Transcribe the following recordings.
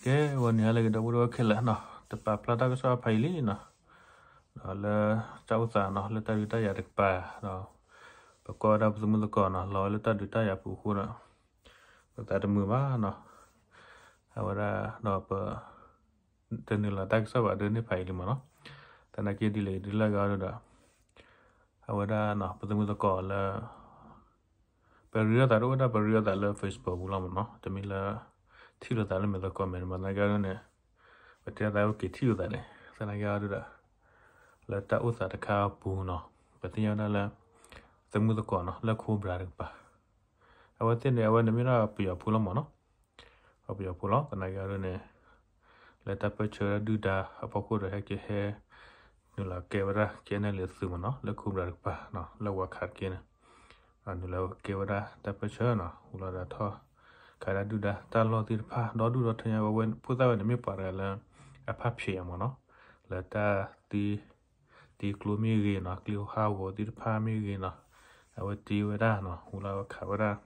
ကဲ ဂီၤနံၤဟါလၢအဂ့ၤ ဒီပုၢ်ဝဲၢ်ခဲလၢာ်နီၤ, တပာ်ဖျါတၢ်ကစီၣ်ဖးယံာ်လံနီၤ, ဒီးလၢတၢ်အိၣ်သးနီၤ လၢတၢ်ဒုးတၢ်ယၤတကပၤ, ဒီးပကိးဝဲဒၣ်ပသုးမုၢ်သကိးနီၤ လီၤဝဲလၢတၢ်ဒုးတၢ်ယၤပူၤအဃိဒီး ပသးတမုာ်ဘၣ်နီၤ, အဝဲဒၣ်ဒီးပ တနုာ်လီၤတၢ်ကစီၣ်ဘၣ်ဒ်န့ၣ်ဖးယံာ်လံမ့ၢ်နီၤ, သနာ်က့ဒ်လဲၣ်ဒ်လဲၣ်ဂ့ၤဒီး အဝဲဒၣ်နီၤ ပသုးမုၢ်သကိးလၢ ပရ့လိာ်သးတအိၣ်ဝဲဒၣ် ပရ့လိာ်သးလၢ Facebook ပူၤလီၤမ့ၢ်နီၤ, တမ့ၢ်လၢ ထံၣ်လိာ်သးလၢမ့ၢ်သကိးမဲာ်န့ၣ်မ့ၢ် သနာ်က့ဒ်န့ၣ် ပတဲသးအိၣ်က့ၤထံၣ်လိာ်သးန့ၣ် သနာ်က့ဒ်ဒီး လၢတၢ်အိၣ်သးတခါအပူၤနီၤ ပသ့ၣ်ညါဝဲဒၣ်လၢ သုးမုၢ်သကိးနီၤ လၢ Cobra တကပၤ အဝဲသ့ၣ်န့ၣ် အဝဲန့ၣ်မ့ၢ်ဒၣ်ပယီၤဖိလီၤမ့ၢ်နီၤ, ပယီၤဖိလီၤ သနာ်က့ဒ်န့ၣ် လၢတၢ်ပၢၢ်ဆၢဒုၣ်ဒါအဖီခိၣ်ဒီး ဟဲက့ၤဟဲ နုာ်လီၤကဲဝဲဒၣ် KNLA သုးမ့ၢ်နီၤ လၢ Cobra တကပၤနီၤ လၢဝၤခးတက့ၢ်န့ၣ် နုာ်လီၤကဲဝဲဒၣ်တၢ်ပၢၢ်ဆၢနီၤ ဟူလီၤဒီးထီၣ် ခးဒၣ်ဒုၣ်ဒါတၢ်လီၢ်သ့ၣ်တဖၣ် ဒီဒူၣ်ဒီထၢညါဝဲ ဖိသၣ်ဝဲန့ၣ်မ့ၢ်ပှၤတဂၤလၢ အဖးဖျဲးမ့ၢ်နီၤ, လၢတၢ်သံ သံကျိမ့ၢ်ဂ့ၤနီၤ ကျိဟးဂီၤသ့ၣ်တဖၣ်မ့ၢ်ဂ့ၤနီၤ, အဝဲတ့ဝဲဒၣ်နီၤ ဟူလီၤဝဲခးဝဲဒၣ်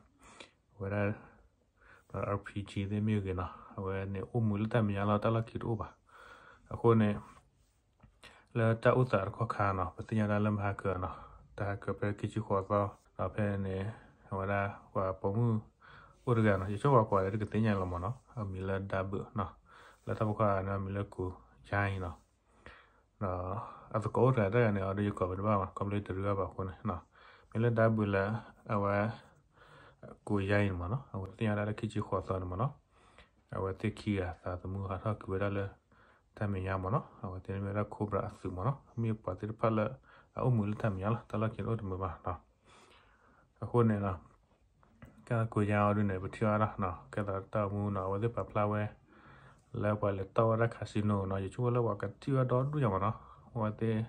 ဝဲဒၣ် RPG သ့ၣ်မ့ၢ်ဂ့ၤနီၤ အဝဲန့ၣ်အိၣ်မူလၢတၢ်မဲာ်ညါလီၤ တၢ်လီၢ်ခံတအိၣ်ဘၣ်. အဃိန့ၣ် လၢတၢ်အိၣ်သးတခီခါနီၤ ပသ့ၣ်ညါဒၣ်လၢမဟါကၢၤနီၤ တဟါကၢၤဖဲခံဆံဃိးသီ ဒီးဖဲန့ၣ် အဝဲဒၣ်ပှၤပိာ်မုၣ်အိၣ်တဂၤနီၤ ယဆိကမိၣ်ပှၤကိးဂၤဒဲးကသ့ၣ်ညါလီၤမ့ၢ်နီၤ အမံၤလၢဒါဘုးနီၤ လၢတၢ်ဖိခွါန့ၣ် အမံၤလၢကူၤယါအံၤနီၤ ဒီးအသကိးအိၣ်တဂၤတဂၤန့ၣ် အီၤဒီးယကိးမ့ၢ်တဘၣ်ဘၣ် ခီဖျိတရ့အီၤဘၣ်အဃိန့ၣ် မ့ၢ်လၢဒါဘုးလၢ အဝဲ ကူၤယါအံၤန့ၣ်မ့ၢ်နီၤ အဝဲသ့ၣ်ညါဒၣ်လၢခံဆံဃိးသီန့ၣ်မ့ၢ်နီၤ အဝဲသ့ၣ်ခံဂၤသးသမူဟးထီၣ်ကွံာ်ဝဲဒၣ်လၢ တၢ်မဲာ်ညါမ့ၢ်နီၤ အဝဲသ့ၣ်မ့ၢ်ဝဲဒၣ် Cobra အသုးမ့ၢ်နီၤ မ့ၢ်ပှၤသ့ၣ်တဖၣ်လၢ အအိၣ်မူလၢတၢ်မဲာ်ညါလီၤ တၢ်လီၢ်ခံတအိၣ်တမုာ်ဘၣ်နီၤ အဃိန့ၣ်နီၤ ကကူၤယါအီၤဒ်န့ၣ် ပထံၣ်အီၤဒၣ် ကဲသးတၢ်အိၣ်မူနီၤ အဝဲသ့ၣ်ပာ်ဖျါဝဲ လၢပှၤလဲၤတီၢ်ဝဲဒၣ် casino နီၤ ယဆိကမိၣ်လၢပှၤကထံၣ်ဝဲဒီဒူၣ်ညါမ့ၢ်နီၤ အဝဲသ့ၣ်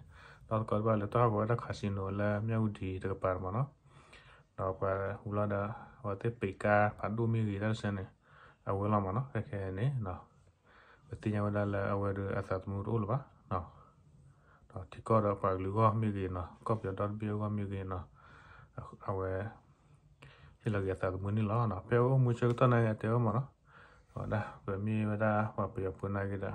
ဒီသကိးတဖၣ်လဲၤတီၢ်ဟးဂီၤဝဲဒၣ် casino လၢမၠၣ်ဝတံၤတကပၤန့ၣ်မ့ၢ်နီၤ ဒီးပှၤဟူလီၤဒီး အဝဲသ့ၣ်ပ့းကါဖးဒိၣ်မ့ၢ်ဂ့ၤတၢ်တဆၢန့ၣ် အဝဲလီၤမ့ၢ်နီၤ ခဲခဲန့ၣ် ပသ့ၣ်ညါဝဲဒၣ်လၢအဝဲဒီးအသးသမူတအိၣ်လၢၤဘၣ် ဒီးထံကီၢ်ဒီးပှၤကလုာ်အဂီၢ်မ့ၢ်ဂ့ၤနီၤ ကီၢ်ပယီၤဒီတဘ့ၣ်အဂီၢ်မ့ၢ်ဂ့ၤနီၤ အဝဲ ဟ့ၣ်လီၤက့ၤအသးသမူန့ၣ်လီၤ. ဖဲအိၣ်မူဆၢကတီၢ်နာ်က့ အတဲဝဲမ့ၢ်နီၤ, အဝဲဒၣ် ပမ့ၢ်ဝဲဒၣ်ပှၤပယီၤဖိနာ်က့ဒီး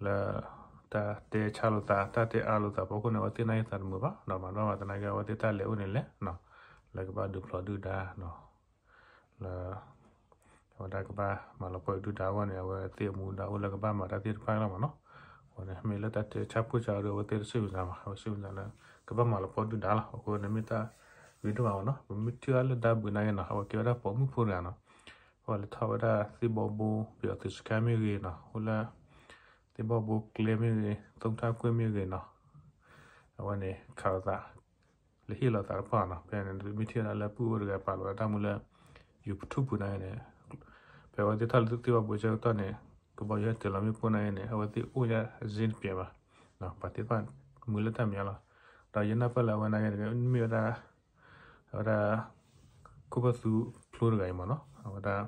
လၢ တၢ်တဲဆါလိာ်သး တၢ်တဲအါလိာ်သးဖီခိၣ်န့ၣ် အဝဲသ့ၣ်နာ်က့သးတမုာ်ဘၣ်, ဒီးမၤတဘၣ်မၤသနာ်က့ အဝဲသ့ၣ်တၢ်လဲၤအိၣ်န့ၣ်လဲၣ် လၢကဘၣ်ဒုးဖျိးဒုၣ်ဒါ လၢ အဝဲဒၣ်ကဘၣ်မၤလီၤပှီၢ်ဒုၣ်ဒါအဂီၢ်န့ၣ် အဝဲသ့ၣ်အမူဒါအိၣ်လၢကဘၣ်မၤတၢ်သ့ၣ်တဖၣ်လီၤမ့ၢ်နီၤ. အဃိန့ၣ် မ့ၢ်လၢတၢ်တဲဆါဖိစၢ်ဒီး အဝဲသ့ၣ်တစံးဝံၤသးဘၣ်, အဝဲစံးဝံၤသးလၢ ကဘၣ်မၤလီၤပှီၢ်ဒုၣ်ဒါလီၤ. အဃိန့ၣ်မ့ၢ်တၢ်ဂ့ၤဒိၣ်မးမ့ၢ်နီၤ. ပမ့ၢ်ထံၣ်အီၤလၢဒါဘုးနာ်က့နီၤ အဝဲကဲဝဲဒၣ်ပိာ်မုၣ်ဖိတဂၤနီၤ. အဝဲလဲၤထီၣ်ဝဲဒၣ်သ့ၣ်ဘီဘိ ပယီၤသုးစခန်းမ့ၢ်ဂ့ၤနီၤ, အိၣ်လၢ သ့ၣ်ဘီဘိကျဲမ့ၢ်ဂ့ၤ သုးထၢကွ့ၢ်မ့ၢ်ဂ့ၤနီၤ. အဝဲန့ၣ် ခးလိာ်သး လဲၤဟ့ၣ်လီၤသးတဖၣ်နီၤ. ဖဲန့ၣ်မ့ၢ်ထံၣ်ဝဲဒၣ်လၢပုၢ်အိၣ်တဂၤပာ်လီၤဝဲတၢ်မူလၢ YouTube ပူၤနာ်က့န့ၣ်, ဖဲအဝဲသ့ၣ်ထီၣ်လၢသ့ၣ်ဘီဘိဆၢကတီၢ်န့ၣ် ကဘီယူၤဟဲတ့ၢ်လီၤမ့ၣ်ပိၢ်နာ်က့န့ၣ် အဝဲသ့ၣ်အိၣ်ညါစ့တပျဲးဘၣ်. ပှၤသ့ၣ်တဖၣ်မုာ်လၢတၢ်မဲာ်ညါလီၤ. ဒီးယနၢ်ပၢၢ်လၢအဝဲနာ်က့န့ၣ် မ့ၢ်ဝဲဒၣ် အဝဲဒၣ် ခိၣ်ဖၢၣ်သူဖျိတဂၤအံၤမ့ၢ်နီၤ. အဝဲဒၣ်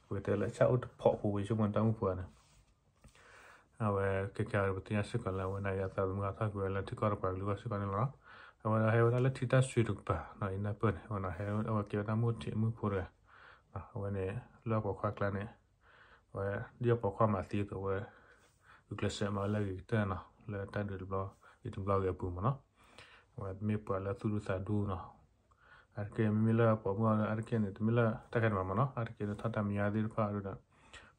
ပကတဲလၢဆၣ်အိၣ်တဖိးဖိဝဲဆိကမိၣ်တၢ်အိၣ်ဖှိၣ်န့ၣ် အဝဲကဲကဲအံၤ ပသ့ၣ်ညါစ့ၢ်ကီးလၢအဝဲနာ်က့အသးသမူအထီၣ်ကွံာ်ဝဲလၢထံကီၢ်ဒီးပှၤကလုာ်အဂီၢ်စ့ၢ်ကီးန့ၣ်လီၤ. အဝဲဒၣ်ဟဲဝဲဒၣ်လၢထံတၢ်ဆှံတကပၤနီၤ, ယနၢ်ပၢၢ်န့ၣ် အဝဲဒၣ်ဟဲ အဝဲကဲဝဲဒၣ်မိၢ်ထံးမုၣ်ဖိတဂၤ, အဝဲန့ၣ် လၢအပိာ်ခွါကျါန့ၣ် အဝဲ ဒ်အပိာ်ခွါမၤသံအသိးဝဲ ဂုာ်ကျဲးစၢးမၤဝဲလၢအဂ့ၤကတၢၢ်နီၤ, လၢတၢ်ဒုးတဘျီ ဂ့ၤတဘျီဂ့ၤအပူၤမ့ၢ်နီၤ. အဝဲမ့ၢ်ပှၤလၢသူၣ်ဒူသးဒူနီၤ. အါတက့ၢ်မ့မ့ၢ်လၢပိာ်မုၣ်အါတက့ၢ်န့ၣ် တမ့ၢ်လၢတၢ်ခဲန့ၣ်ဘၣ်မ့ၢ်နီၤ, အါတက့ၢ်န့ၣ်ထီၣ်တၢ်မဲာ်ညါသ့ၣ်တဖၣ်ဒီး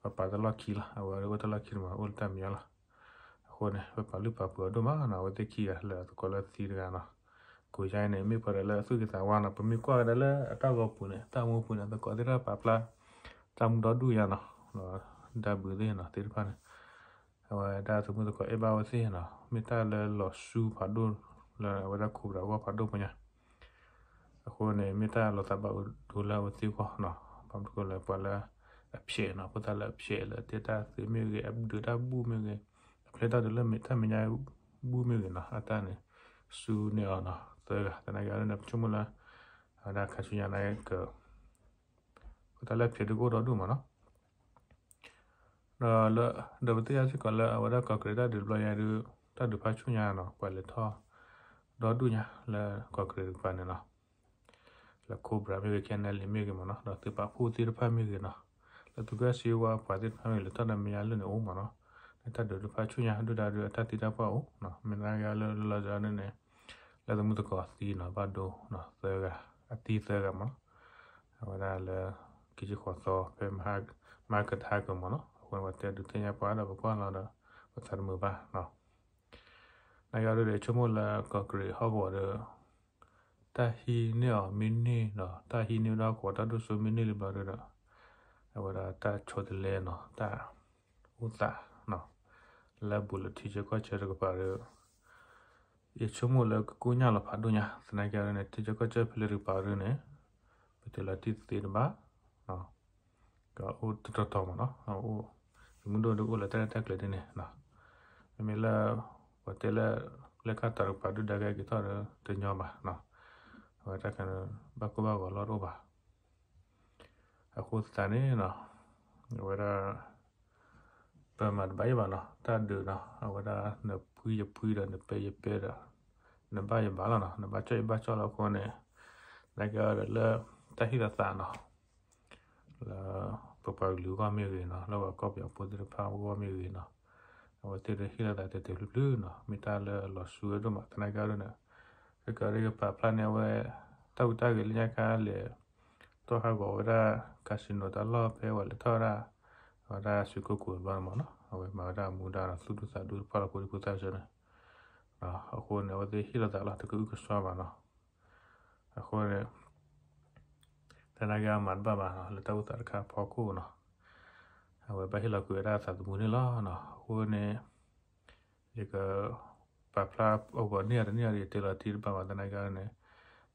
ပပာ်တၢ်လီၢ်ခံလီၤ, အဝဲအိၣ်တၢ်လီၢ်ခံန့ၣ်မ့ၢ် အိၣ်လၢတၢ်မဲာ်ညါလီၤ. အဃိန့ၣ် ပပာ်လုၢ်ပာ်ပှ့ၤအီၤဒိၣ်မးနီၤ, အဝဲသ့ၣ်ခံဂၤလၢအသကိးလၢသံတဂၤနီၤ. ကူၤယါအံၤန့ၣ် မ့ၢ်ပှၤတဂၤလၢအသူၣ်ဂ့ၤသးဝါနီၤ, ပမ့ၢ်ကွၢ်ကဒါလၢအတၢ်ဂီၤပူၤန့ၣ် တၢ်မူပူၤန့ၣ် အသကိးသ့ၣ်တဖၣ်ပာ်ဖျါ တၢ်မူဒီဒူၣ်ယါနီၤ, ဒီး ဒါဘုးသ့ၣ်နီၤ သ့ၣ်တဖၣ်န့ၣ် အဝဲဒၣ်သုးမုၢ်သကိးအဲၣ်ဘၣ်ဝဲသ့ၣ်နီၤ, မ့ၢ်တၢ်လၢလီၤဆူဖးဒိၣ်လၢအဝဲဒၣ် Cobra အဂီၢ်ဖးဒိၣ်ပညါ. အဃိန့ၣ် မ့ၢ်တၢ်လီၤသးဘၣ်အူဒိၣ်လၢအဝဲသ့ၣ်အဂီၢ်နီၤ, ဘၣ်မနုၤဃိလၢပှၤလၢအဖျဲးနီၤ, ဖိသၣ်လၢအဖျဲးလၢတဲတၢ်သ့မ့ၢ်ဂ့ၤ, အဒုးတၢ်ဘူၣ်မ့ၢ်ဂ့ၤ, အဖျဲၣ်တၢ်ဒုးလၢမ့ၢ်တၢ်မဲာ်ညါဘူၣ်မ့ၢ်ဂ့ၤနီၤ, အတၢ်န့ၣ် ဆူန့ၢ်အီၤနီၤ သၢဂၤ, သနာ်က့န့ၣ် ပဆိကမိၣ်လၢ အဝဲဒၣ်ခါဆူညါန့ၣ်က ဖိသၣ်လၢအဖျဲးဒုးကအိၣ်ဒီဒူၣ်မးနီၤ. ဒီးလၢ ဒီးပသ့ၣ်ညါစ့ၢ်ကီးလၢအဝဲဒၣ်ကီၢ်ကရံးတၢ်ဒုးတဘျီညါဒုး တၢ်ဒုးဖးဆူညါနီၤ, ပှၤလဲၤထီၣ် ဒီဒူၣ်ညါလၢကီၢ်ကရံးတကပၤန့ၣ်နီၤ, လၢ Cobra မ့ၢ်ဂ့ၤ KNLA မ့ၢ်ဂ့ၤမးနီၤ, ဒီးသုးပာ်ဖှိၣ်သ့ၣ်တဖၣ်မ့ၢ်ဂ့ၤနီၤ, လၢသုးက့စ့ဝါပှၤသ့ၣ်တဖၣ်မ့ၢ်လဲၤထီၣ်ဒီးမဲာ်ညါလၢန့ၣ်အိၣ်မးနီၤ, လၢတၢ်ဒုးတဖၣ်ဆူညါဒုၣ်ဒါဒုးအတၢ်သံတၢ်ပှၢ်အိၣ်နီၤ, မ့ၢ်သနာ်က့လၢလီၤစၢ်န့ၣ်န့ၣ် လၢသမုၢ်သကိးသံနီၤ ဘၣ်ဒိနီၤ သၢဂၤ အသံသၢဂၤမးနီၤ, အဝဲဒၣ်လၢ ခံဆံဃိးသီ ဖဲမဟါကတဟါကမးနီၤ, အဃိန့ၣ် ပှၤတဲဒုးသ့ၣ်ညါပှၤဒီးပကွၢ်လီၤဒီး ပသးတမုာ်ဘၣ်နီၤ. သနာ်က့ဒုးဒီး ဆိကမိၣ်လၢကီၢ်ကရံးဟီၣ်ကဝီၤဒီး တၢ်ဟံးန့ၢ်အီၤမ့ၢ်န့ၢ်ဒီး တၢ်ဟံးန့ၢ်ဝဲဒၣ်ဟီၣ်ကဝီၤတၢ်ဒိၣ်စိမ့ၢ်န့ၢ်လံဘျီဒုးဒီး အဝဲဒၣ်တၢ်ဆီတလဲနီၤ တၢ်အိၣ်သးနီၤ လၢဘူးလီၤထံဆၢကီၢ်ဆၢတကပၤဒီး ယဆိကမိၣ်လၢကကိၣ်ညၣ်လီၤဖးဒိၣ်ညါ သနာ်က့ဒုးန့ၣ် ထံဆၢကီၢ်ဆၢဖဲလဲၣ်တကပၤဒုးန့ၣ် ပတဲလီၤတံၢ်သ့တဘၣ် ကအိၣ်တတီၤတီၤမးနီၤ, အိၣ် သုးမုၢ်ဒိၣ်ဒုးအိၣ်လၢတၢ်ရဲၣ်တၢ်ကျဲၤဒ်န့ၣ်နီၤ, မ့မ့ၢ်လၢ ပှၤတဲလၢ လၢခါတၢ်တကပၤဒုၣ်ဒါကဟဲက့ၤထီၣ်ဒီးတညီဘၣ်နီၤ, အဝဲတၢ်ခဲန့ၣ် ဘၣ်ကိၢ်ဘၣ်ဂီၤလီၢ်တအိၣ်ဘၣ်. အဃိသတးန့ၣ်နီၤ အဝဲဒၣ် ပမၤတဘၣ်ယဘၣ်နီၤ, တၢ်ဒုးနီၤ အဝဲဒၣ်နဖှံယဖှံဒီး နပဲယပဲဒီး နဘၣ်ယဘၣ်လီၤနီၤ, နဘၣ်ကၠီၣ်ယဘၣ်ကၠီၣ်လီၤအဃိန့ၣ် သနာ်က့ဒီးလၢ တၢ်ဟ့ၣ်လီၤသးနီၤ လၢ ပပှၤကလုာ်အဂီၢ်မ့ၢ်ဂ့ၤနီၤ, လၢပှၤကီၢ်ပယီၤဖိသ့ၣ်တဖၣ်အဂီၢ်မ့ၢ်ဂ့ၤနီၤ, အဝဲသ့ၣ်ဒီးဟ့ၣ်လီၤသးတဲာ်တဲာ်ဖျုးဖျုးနီၤ, မ့ၢ်တၢ်လၢအလီၤဆူဝဲဒိၣ်မး, သနာ်က့ဒုးန့ၣ် ခဲကနံၣ်အံၤကပာ်ဖျါန့ၢ်အဝဲ တၢ်ဟူးတၢ်ဂဲၤလၢညါခါလဲၣ်, တီၢ်ဟးဂီၤဝဲဒၣ် casino တၢ်လီၢ်ဖဲဝဲလဲၤထီၣ်ဝဲဒၣ် အဝဲဒၣ်စူးကိၣ်ကိၣ်တဘျီန့ၣ်မးနီၤ, အဝဲမၤဝဲဒၣ်အမူဒါဒီးသူၣ်ဒူသးဒူတဖၣ်လီၤဖိဒံဖိသၣ်စၢၤန့ၣ်, အဃိန့ၣ် အဝဲသ့ၣ်ဟ့ၣ်လီၤသးလီၤ တကအုကစွါဘၣ်နီၤ. အဃိန့ၣ် သနာ်က့အမၤတဘၣ်ဘၣ်နီၤ လၢတၢ်အိၣ်သးတခါအဖီခိၣ်နီၤ, အဝဲဘၣ်ဟ့ၣ်လီၤကွံာ်ဝဲဒၣ်အသးသမူန့ၣ်လီၤနီၤ. အဃိန့ၣ် ယက ပာ်ဖျါအဂီၢ်န့ၢ်အီၤတန့ၢ်အီၤဒီး ယတဲလီၤတံၢ်တဘၣ်ဘၣ် သနာ်က့န့ၣ်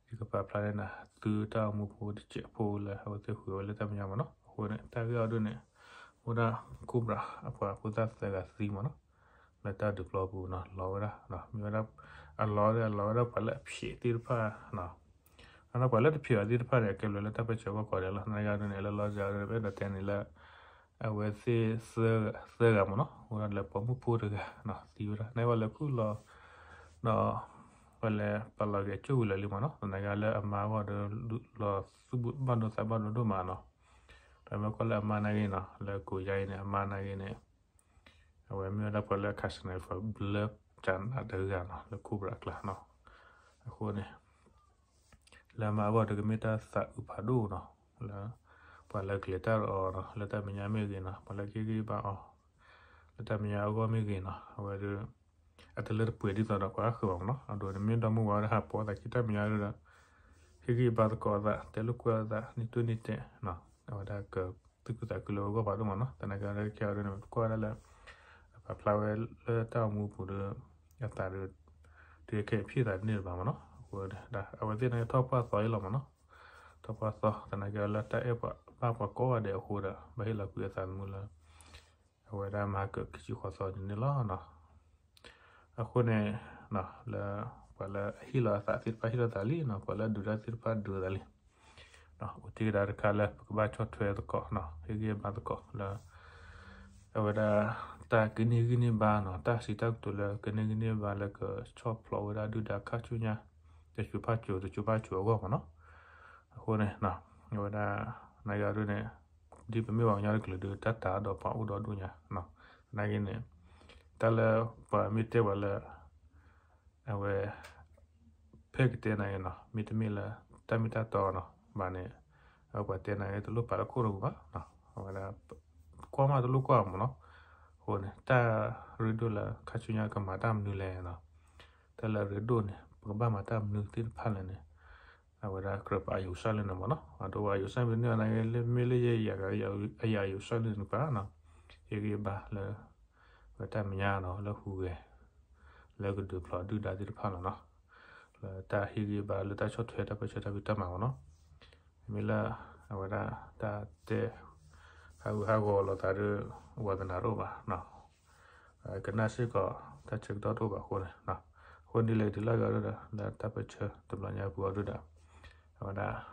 ယကပာ်ဖျါန့ၢ်နၤ သုတၢ်အိၣ်မူဖိတစဲးဖိလၢအဝဲသ့ၣ်ဃုာ်ဝဲလၢတၢ်မဲာ်ညါမးနီၤ. အဃိန့ၣ် တၢ်ဂ့ၢ်အီၤဒုးန့ၣ် အိၣ်ဒၣ် Cobra အပှၤဖိသၣ်သၢဂၤသံမးနီၤ, လၢတၢ်ဒုးပျီပူၤနီၤ လီၤဝဲဒၣ် မ့ၢ်ဝဲဒၣ် အလီၤဒီး အလီၤဝဲဒၣ်ပှၤလၢအဖျဲးသ့ၣ်တဖၣ် ဒီးပှၤလၢတဖျဲးအီၤသ့ၣ်တဖၣ်န့ၣ် အကဲဘျုးလၢတၢ်ပၢဆှၢဂီၢ်ကီးဒဲးလီၤ. သနာ်က့ဒ်န့ၣ် လၢလီၤစှၤဒ်န့ၣ် ပအဲၣ်ဒိးတဲန့ၣ်လၢ အဝဲသ့ၣ်သၢဂၤမးနီၤ အိၣ်ဒၣ်လၢပိာ်မုၣ်ဖိတဂၤ သံဝဲဒၣ် သနာ်က့လၢခူၣ်လီၤ ဒီး ပလဲၤပာ်လီၤက့ၤကၠိဝံၤလၢာ်လံမးနီၤ. သနာ်က့လၢအမါအဂီၢ်ဒီး လီၤသူၣ်ဘၣ်ဒိသးဘၣ်ဒိဒိၣ်မးနီၤ. ဒီးမ့ၢ်ကွၢ်လၢအမါနာ်က့နီၤ လၢကိးယါအံၤန့ၣ် အမါနာ်က့န့ၣ် အဝဲမ့ၢ်ဝဲဒၣ်ပှၤလၢ casino ဘျၢကၠးနးတဂၤနီၤ လၢ Cobra အကျါနီၤ. အဃိန့ၣ် လၢအမါအဂီၢ်ဒီးကမ့ၢ်တၢ်သးအုးဖးဒိၣ်နီၤ လၢ ပှၤလၢကလဲၤတၢ်ဒီးအီၤနီၤ လၢတၢ်မဲာ်ညါမ့ၢ်ဂ့ၤနီၤ ပှၤလၢကဟ့ၣ်ဂံၢ်ဘါအီၤ လၢတၢ်မဲာ်ညါအဂီၢ်မ့ၢ်ဂ့ၤနီၤ အဝဲဒီး အတလၢတပှဲၤဒ်သိးဒီးပှၤဃုာ်ဘၣ်မးနီၤ. အဒိန့ၣ်မ့ၢ်ဒီမါဝၤဝဲဒၣ်ဟးပိာ်သးခံတၢ်မဲာ်ညါဒီး ဟ့ၣ်ဂံၢ်ဘါသကိးအသး တဲလိာ်ကွဲအသး နံၣ်တိၢ်နံၣ်တဲာ် အဝဲဒၣ်ကသူၣ်ခုသးခုလၢအဂီၢ်ဖးဒိၣ်မးနီၤ. သနာ်က့ဒီး ကဲအီၤဒ်န့ၣ် ကွၢ်ဝဲဒၣ်လၢ အပာ်ဖျါဝဲလၢတၢ်အိၣ်မူပူၤဒီး အသးဒီး တုၤခဲအံၤဖံးသးတန့ၢ်တဘၣ်မးနီၤ. အဃိ အဝဲသ့ၣ်န့ၣ်ထီၣ်ပှၢ်သီအံၤလီၤမးနီၤ. ထီၣ်ပှၢ်သီ သနာ်က့လၢတၢ်အဲၣ်ပှၤဘၣ်ပှၤကိးဂၤဒဲးအဃိဒီး ဘၣ်ဟ့ၣ်လီၤကွံာ်အသးသမူလၢ အဝဲဒၣ်မၤကၢၢ်ခံဆံဃိးသီန့ၣ်န့ၣ်လီၤ. အဃိန့ၣ် လၢ ပှၤလၢအဟ့ၣ်လီၤအသးသ့ၣ်တဖၣ်ဟ့ၣ်လီၤသးလံနီၤ, ပှၤလၢအဒုးတၢ်သ့ၣ်တဖၣ်ဒုးသးလံ. အိၣ်တ့ၢ်ကဒါတခါလၢပကဘၣ်ဆီၣ်ထွဲသကိးနီၤ, ဟ့ၣ်ဂံၢ်ဘါသကိးလၢ အဝဲဒၣ် တၢ်ကန့ၢ်ဂံၢ်န့ၢ်ဘါနီၤ, တၢ်စံးတၢ်ကတိၤလၢကန့ၢ်ဂံၢ်န့ၢ်ဘါလၢကဆီၣ်ဖျိးဝဲဒၣ်ဒုၣ်ဒါခါဆူညါ တစိၤဖးစိၤ တစိၤဖးစိၤအဂီၢ်မးနီၤ. အဃိန့ၣ် အဝဲဒၣ် နဂၤဒ်န့ၣ် ဒ်ပမ့ၢ်ပှၤကညီတကလုာ်ဒီး တၢ်တၤအဒီးပှၤအိၣ်ဒီဒူၣ်ညါ သနာ်က့န့ၣ် တၢ်လၢပှၤမ့ၢ်တဲပှၤလၢ အဝဲ ဖဲကတဲနၤအံၤနီၤ မ့တမ့ၢ်လၢ တၢ်မ့ၢ်တၢ်တီနီၤ ဘၣ်န့ၣ် အဝဲပှၤတဲနၤအံၤတလိၣ်ပာ်လၢခိၣ်တပူၤဘၣ်. အဝဲဒၣ် ကွၢ်မးတလိၣ်ကွၢ်မးနီၤ. အဃိန့ၣ် တၢ်ရ့ဒိၣ်လၢခါဆူညါကမၤတၢ်မနုၤလဲၣ်နီၤ. တၢ်လၢအရ့ဒိၣ်န့ၣ် ပကဘၣ်မၤတၢ်မနုၤသ့ၣ်တဖၣ်လဲၣ်န့ၣ် အဝဲဒၣ်ကြၢးပာ်ယိၤစၢ်လၢန့ၣ်မးနီၤ. အဒိပာ်ယိၤစၢ်မ့ၢ်န့ၢ်အီၤနၤ မ့ၢ်လၢယဲယၤ အယၤယိၤစၢ်လၢန့ၣ်ပၣ်နီၤ. ဟ့ၣ်ဂံၢ်ဘါလၢ ဝဲတၢ်မဲာ်ညါနီၤ လၢဟူးဂဲၤ လၢကဒုးဖျိးဒုၣ်ဒါသ့ၣ်တဖၣ်လီၤနီၤ. လၢတၢ်ဟ့ၣ်ဂံၢ်ဘါလၢတၢ်ဆီၣ်ထွဲတၢ်ပၢဆှၢတၢ်ဖံးတၢ်မၤမးနီၤ. မ့ၢ်လၢ အဝဲဒၣ်တၢ်တဲ ဟးဂူာ်ဟးဂီၤလိာ်သးဒီး ဝါသနာတအိၣ်ဘၣ်နီၤ. ကနၣ်စ့ၢ်ကီး တၢ်ဆၢကတီၢ်တအိၣ်ဘၣ်အဃိန့ၣ် အဃိဒ်လဲၣ်ဒ်လဲၣ်ဂ့ၤဒီး လၢတၢ်ပၢဆှၢတဘျီညါပူၤအီၤဒုၣ်ဒါ အဝဲဒၣ်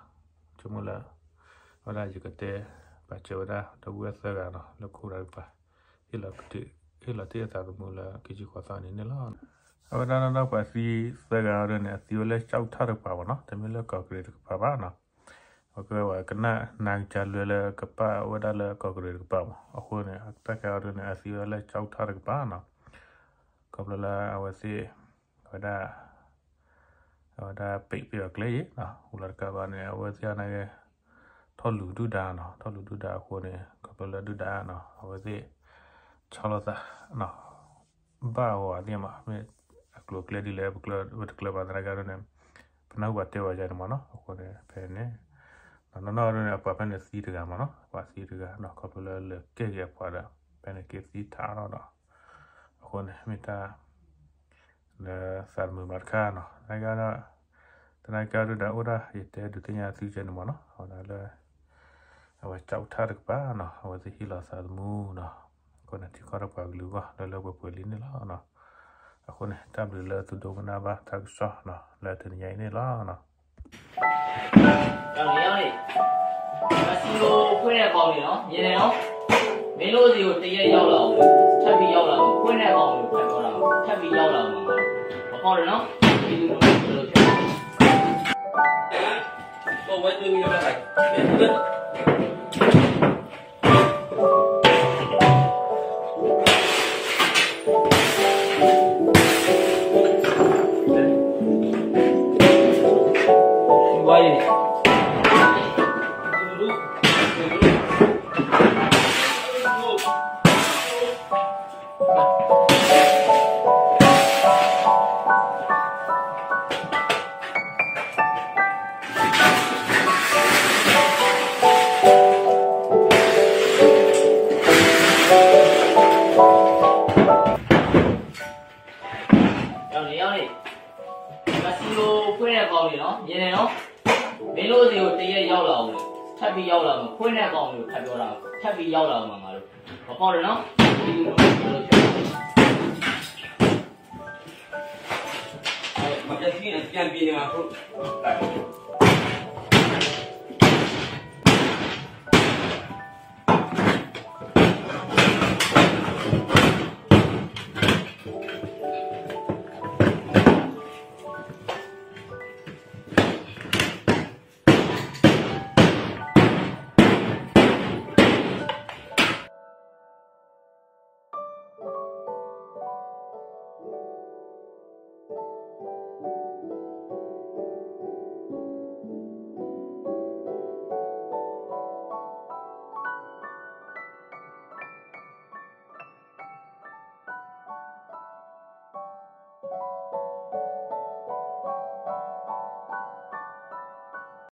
ဆိကမိၣ်လၢ အဝဲဒၣ်ယကတဲ ပာ်စၢၤဝဲဒၣ် ဒီပုၢ်ဝဲၢ်သၢဂၤနီၤ လၢခိၣ်ရၤကပၤ ဟ့ၣ်လီၤတ့ၢ်အသးသမူလၢခံဆံဃိးသီန့ၣ်န့ၣ်လီၤ. အဝဲဒၣ်နီၢ်ဒီးပှၤသံသၢဂၤအီၤဒ်န့ၣ် အသံဝဲလၢကၠီၣ်ထၣ်တကပၤဘၣ်နီၤ, တမ့ၢ်လၢကီၢ်ကရံးတကပၤဘၣ်နီၤ. ပကဝဲကနၣ်နါကစၢ်လွဲလၢကပာ်ဝဲဒၣ်လၢကီၢ်ကရံၣ်တကပၤမး. အဃိန့ၣ် တၢ်ခဲအံၤဒ်န့ၣ် အသံဝဲဒၣ်လၢကၠီကထါတကပၤနီၤ. ခီဖျိလၢအဝဲသ့ၣ် ဝဲဒၣ် အဝဲဒၣ်ပ့းပ့းအီၤကျဲအံၤနီၤ, ဟူလီၤတကးဘၣ်န့ၣ် အဝဲသ့ၣ်အနာ်က့ ထီၣ်လူၤဒုၣ်ဒါနီၤ, ထီၣ်လူၤဒုၣ်ဒါအဃိန့ၣ် ခီဖျိလၢဒုၣ်ဒါနီၤ အဝဲသ့ၣ် ဆီလီၤသး ဘၣ်အဂီၢ်သ့ၣ်မး, မ့ၢ်အကျိၤအကျဲဒ်လဲၣ် ပတကျၢၤဘၣ်သနာ်က့ဒ်န့ၣ် ပနၢ်ဟူဘၣ်တဲဝဲဒ်န့ၣ်မးနီၤ. အဃိန့ၣ် ဖဲန့ၣ် နီၢ်နီၢ်ဒ်န့ၣ် အပှၤဖဲန့ၣ်သံတဂၤမးနီၤ, အပှၤသံတဂၤနီၤ, ခီဖျိလၢလဲၤကဲက့ၤအပှၤဒီး ဖဲန့ၣ်က့ၤသံထးထီၣ်ဒီး အဃိန့ၣ် မ့ၢ်တၢ် လၢသးတမုာ်ဘၣ်တခါနီၤ. သနာ်က့ဒီး သနာ်က့ဒုၣ်ဒါအိၣ်ဒၣ် ယတဲဒုးသ့ၣ်ညါသုကဲန့ၣ်မးနီၤ, အဝဲဒၣ်လၢ အဝဲကၠီကထါတကပၤနီၤ အဝဲသ့ၣ်ဟ့ၣ်လီၤသးသမူနီၤ, အဃိန့ၣ် ထံကီၢ်ဒီးပှၤကလုာ်အဂီၢ် လၢလၢပှဲၤပှဲၤလံန့ၣ်လီၤ. အဃိန့ၣ် တၢ်ဘျုးလၢသုဒိကနၣ်ဘၣ်တၢ်ကစီၣ်နီၤ လၢတနံၤညါအံၤန့ၣ်လီၤ. မင်းတို့ဆီကို အဖွဲ့နဲ့ ပေါင်းနေနော်။ မြင်တယ်နော်။ မင်းတို့ဆီကို တစ်ရက်ရောက်လာအောင်လို့ ထပ်ပြီးရောက်လာအောင် အဖွဲ့နဲ့ ပေါင်းလို့ ထပ်ပြောတာပါ။ ထပ်ပြီးရောက်လာအောင်ပါ။ မပေါက်နဲ့နော်။ ဒီလိုမျိုး ဒီလိုမျိုး တော့ ဝဲသွေးမီးတော့ ရောက်နေရောက်နေ။ ဒီမှာ စီအို ဖွင့်တဲ့အကောင်တွေနော်။ မြင်တယ်နော်။ မင်းတို့ဆီကို တစ်ရက်ရောက်လာအောင်လို့ ထပ်ပြီးရောက်လာအောင်လို့ ဖွင့်တဲ့အကောင်တွေကို ထပ်ပြောတာပါ။ ထပ်ပြီးရောက်လာအောင်ပါ ငါတို့။ မပေါက်နဲ့နော်။ ဒီလိုမျိုး ဒီလိုမျိုး မပြတ်သေးဘူး ပြန်ပြေးနေမှာ ဟုတ်